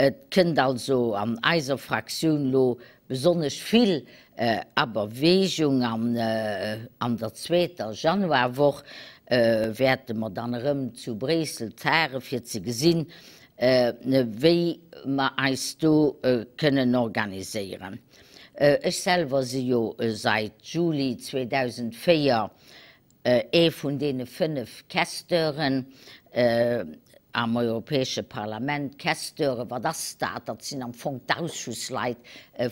Et kënnt also an eiser Fraktioun lo besonnesch vill a Beweegung an an der zweeter Januarwoch wäerte mer dann erëm zu Bréissel tage fir ze gesinn, wéi mer eis do kënnen organiséieren. Ech selwer si jo seit Juli 2004 Ee vun deene 5 Questeuren am Europäesche Parlament. Questeure, wat ass dat? Dat sinn am Fong d'Ausschuss-Leit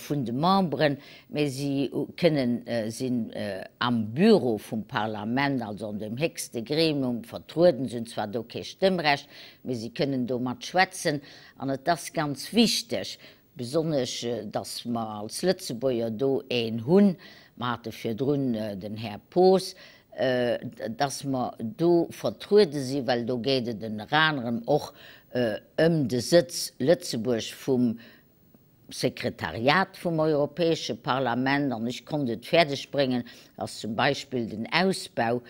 vun de Memberen, mä si kënnen, sinn am Büro vum Parlament, also an deem héchste Gremium vertrueden. Si hunn zwar do kee Stëmmrecht, mä si kënnen do mat schwätzen. An et ass ganz wichteg, Besonnesch, dass mer als Lëtzebuerger do een hunn, mer hate virdrun den Här Poos, dass mer do vertruede sinn, well do geet et ënner anerem och ëm de Sëtz Lëtzebuerg vum Sekretariat vum Europäesche Parlament. An ech konnt et fäerdeg bréngen, dass zum Beispill den Ausbau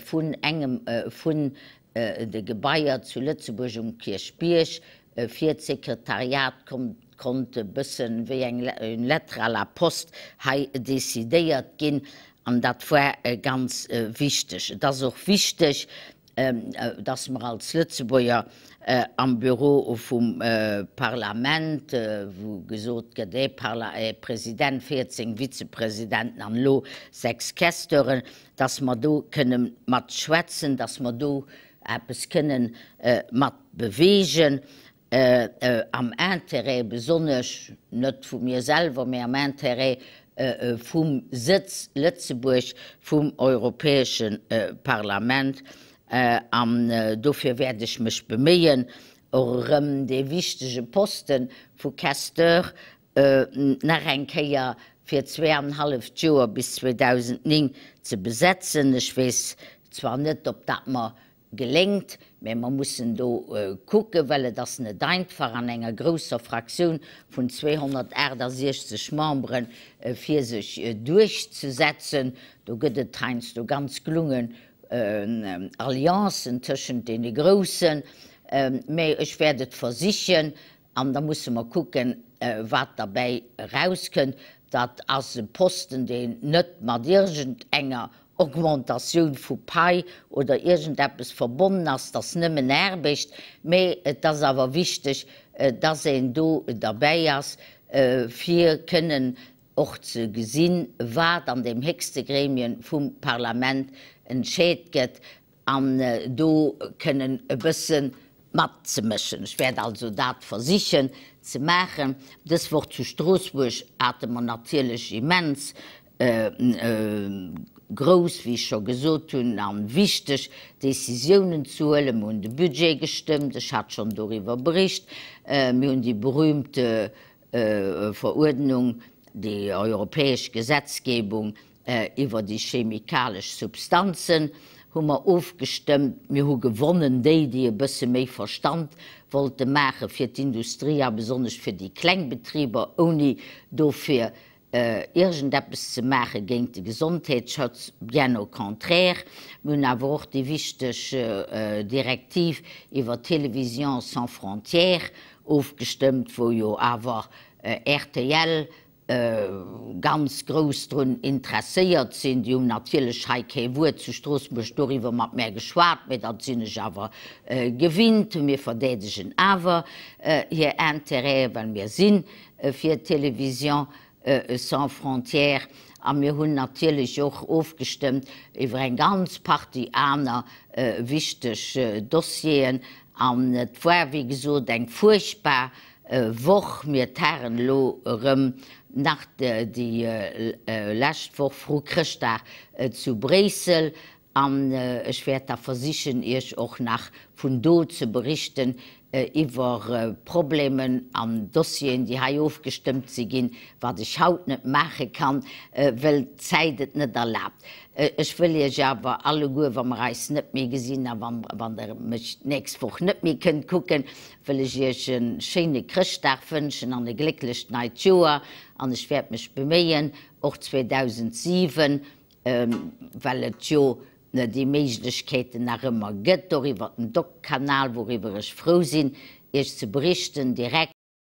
vun engem vun de Gebaier zu Lëtzebuerg um Kierchbierg fir d'Sekretariat konnt e bëssen wéi eng une lettre à la poste hei decidéiert ginn an dat war ganz wichteg. Et ass och wichteg, dass mer als Lëtzebuerger am Büro vum Parlament, wou gesot gëtt, ee President, 14 Vizepresidenten an elo 6 Questeuren, dass mer do kënne mat schwätzen, dass mer do eppes kënnen mat beweegen, am Intérêt besonnesch, net vu mir selwer, mä am Intérêt vum Sëtz Lëtzebuerg vum Europäesche Parlament. An dofir wäert ech mech beméien, och erëm dee wichtege Poste vu Questeur nach eng Kéier fir zweeanenhalleft Joer bis 2009 ze besetzen. Ech weess zwar net, ob dat mer geléngt, mä mer mussen do kucken, well et ass net einfach an enger grousser Fraktioun vun 268 Membere fir sech duerchzesetzen. Do gëtt et heiansdo ganz gelungen Alliancen tëschent deene Groussen, mä ech wäert et versichen, An da musse mer kucken, wat derbäi erauskënnt. Dat ass e Posten, deen net mat iergendenger Augmentatioun vu Pai oder iergendeppes verbonnen ass. Dat ass nëmmen Aarbecht. Mä et ass awer wichteg, dass een do derbäi ass, fir kënnen och ze gesinn, wat an deem héchste Gremien vum Parlament entscheet gëtt. An do kënnen e bësse matzemëschen. Ech wäert also dat versichen ze maachen. Dës Woch zu Stroossbuerg hate mer natierlech immens grouss, wéi ech scho gesot hunn, a wichteg Décisiounen ze huelen. Mer hunn de Budget gestëmmt, ech hat schonn doriwwer bericht. Mir hunn déi berühmte Veruerdnung, déi europäesch Gesetzgebung Iwwer déi chemikalesch Substanzen hu mer ofgestëmmt. Mir hu gewonnen, déi, déi e bësse méi Verstand wollte maache fir d'Industrie a besonnesch fir déi kleng Betriber, ouni dofir iergendeppes ze maache géint de Gesondheetsschutz, bien au contraire. Mir hunn awer och déi wichteg Direktiv iwwer Télévision sans frontières ofgestëmmt, wou jo awer rtl, ganz grouss drun interesséiert sinn. Déi hunn natierlech hei kee Wuert zu Stroossbuerg doriwwer mat mär geschwat, mä dat sinn ech awer gewinnt. Mir verdeedegen awer hir Intérêten, well mir si fir Télévision sans frontières. A mir hunn natierlech och ofgestëmmt iwwer eng ganz Partie aner wichteg Dossieren. An et war, wéi gesot, eng fuerchtbar Woch, mir tagen elo erëm nach déi lescht Woch vru Chrëschtdag zu Bréissel an ech wäert da versichen iech och nach vun do ze berichten iwwer Problemen an Dossieren déi hei ofgestëmmt si ginn, wat ech haut net maache kann, well d'Zäit et net erlaabt. Ech wëll iech awer alleguer, wa mer eis net méi gesinn a wann der mech d'nächst Woch net méi kënnt kucken, wëll ech iech e schéine Chrëschtdag wënschen an e glécklecht neit Joer an ech wäert mech beméien och 2007, well et jo déi Méiglechkeeten nach ëmmer gëtt, och iwwer den Doc-Kanal, wouriwwer ech frou sinn, iech ze berichten direkt.